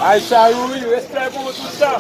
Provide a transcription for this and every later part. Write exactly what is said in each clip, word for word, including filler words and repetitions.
Aisha Youri, respè pou ou tout tan.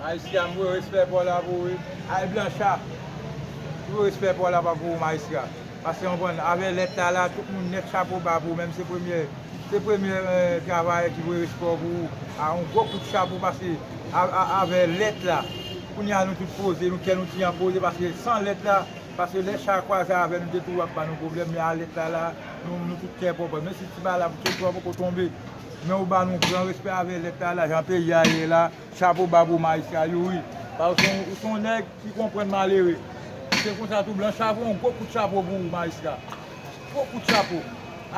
Maestro, m voye respè pa w la pou ou, wi. Ay, Blancha, m voye respè pa w la pou ou, Maestro. Paske, w konprann, avè lèt la, la, tout moun nèt, chapo ba pou ou, menm se premye, se premye, eh, travayè ki voye respè pou ou. A, yon gwo kout chapo, paske a, a, avè lèt la, kounye a nou tout poze, nou kè nou ti an poze, paske san lèt la, paske lè cha kwaze avè nou, te tou ap ba nou pwoblèm, men a lèt la, la, nou, nou tout kè pwòp. Men si ti bagay la, pou tout pwòp, poko tonbe. Men ou ba nou gran respè avè lèt la, la, jan peyi a ye la, chapo ba pou Maestro Youri. Paske ou se yon, ou se yon nèg ki konprann malere. Se konsa tou, Blancha voye yon gwo kout chapo pou ou, Maestro. Gwo kout chapo.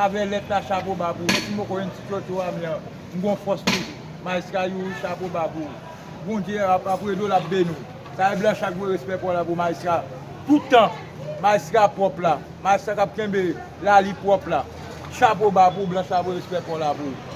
Avè lèt la, chapo ba pou ou. Menm si m poko jwenn ti tyoto a, men m gon fòs toujou. Maestro Youri, chapo ba pou ou. Bondye ap, ap rele w, l ap beni w. Sa e Blancha k voye respè pa w la pou Maestro. Toutan, Maestro pwòp la. Maestro k ap kenbe lari pwòp la. Chapo ba pou ou, Blancha voye respè pa w la pou ou.